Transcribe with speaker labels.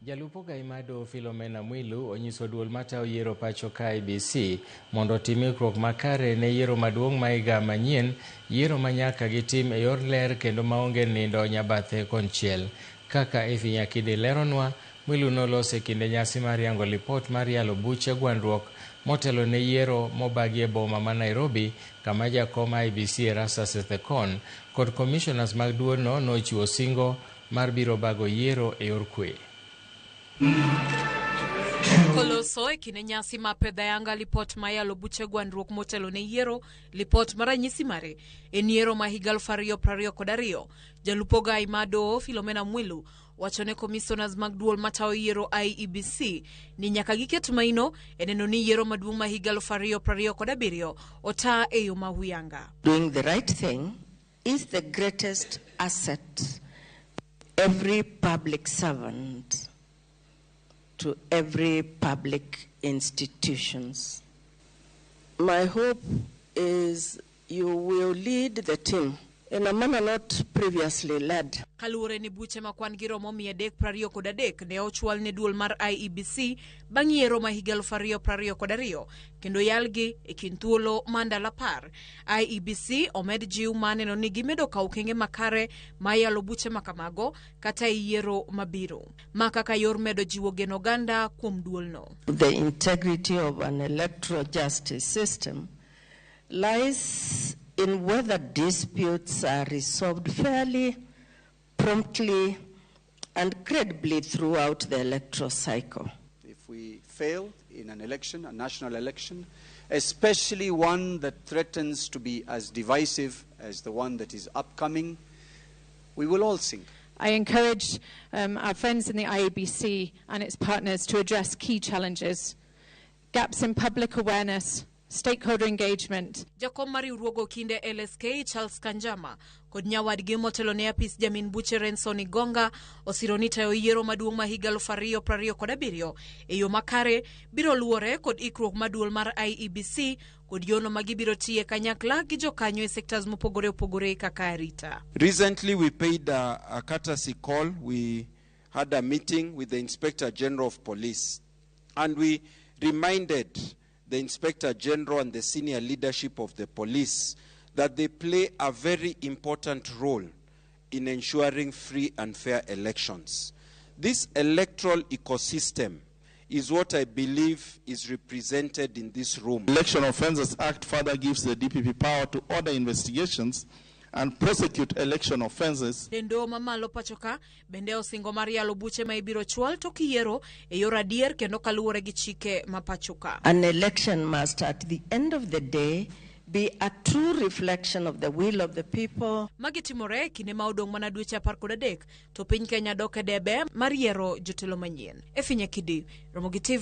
Speaker 1: Jalup ogai mar doho Philomena Mwilu onyiso duol matayo yiero pacho ka IEBC mondo otim ikruok makare ne yiero maduong' ma higa manyien, yiero ma nyaka gitim e yor ler kendo maonge nindo nyabathe konchiel. Kaka Effie Nyakidi leronwa, Mwilu noloso e kinde nyasi mar yango lipot mar yalo buche gwandruok motelo ne yiero mobagi e boma ma Nairobi kama jakom IEBC Erastus Ethekon kod commissioners mag duolno nochiwo singo mar biro bago yiero e yor kwe.
Speaker 2: Koloso e kinde nyasi ma pedha yanga lipot ma yalo buche gwandruok motelo ne yiero, lipot ma ranyisi mare en yiero ma higa 2022. Jalup ogai mar doho Philomena Mwilu wacho ne commissioners mag duol matayo yiero IEBC ni nyaka giket maino e neno ni yiero maduong' ma higa 2027 ota e yo ma huyanga.
Speaker 3: Doing the right thing is the greatest asset every public servant to every public institutions. My hope is you will lead the team in a manner not previously led.
Speaker 2: Kaluwore ni buche ma kwan gi romo 323 ne ochwal ne duol mar IEBC bang' yiero ma higa 2022 kendo yalgi e kind thuolo ma ndalo 10. IEBC omed jiw ma neno ni gimedo kawo okenge makare ma yalo buche ma kamago kata e yiero mabiro. Ma kaka yor medo jiwo geno oganda kuom duolno.
Speaker 3: The integrity of an electoral justice system lies in whether disputes are resolved fairly, promptly, and credibly throughout the electoral cycle.
Speaker 4: If we fail in an election, a national election, especially one that threatens to be as divisive as the one that is upcoming, we will all sink.
Speaker 5: I encourage our friends in the IEBC and its partners to address key challenges, gaps in public awareness, stakeholder engagement.
Speaker 2: Jakom mar riwruogo kinde LSK Charles Kanjama kod nyawadgi motelo ne apis jamin buche Renson Igonga osiro ni tayo yiero maduong' ma higa 2027 e yo makare biro luwore kod ikruok mar duol mar IEBC kod yono ma gibiro tiye kanyakla gi jokanyo e sectors mopogore opogore kaka arita.
Speaker 6: Recently we paid a courtesy call. We had a meeting with the Inspector General of Police and we reminded the Inspector General and the senior leadership of the police that they play a very important role in ensuring free and fair elections. This electoral ecosystem is what I believe is represented in this room.
Speaker 7: Election Offences Act further gives the DPP power to order investigations and prosecute election offences.
Speaker 2: Kendo mamalo pacho ka bende osingo mar yalo buche ma ibiro chwal tok yiero e yor adier kendo kaluwore gi chike ma pacho ka.
Speaker 3: An election must at the end of the day be a true reflection of the will of the people.
Speaker 2: Magi timore e kinde ma odong' mana dweche 13 to piny Kenya dok e debe mar yiero jotelo manyien. Effie Nyakidi, Ramogi TV.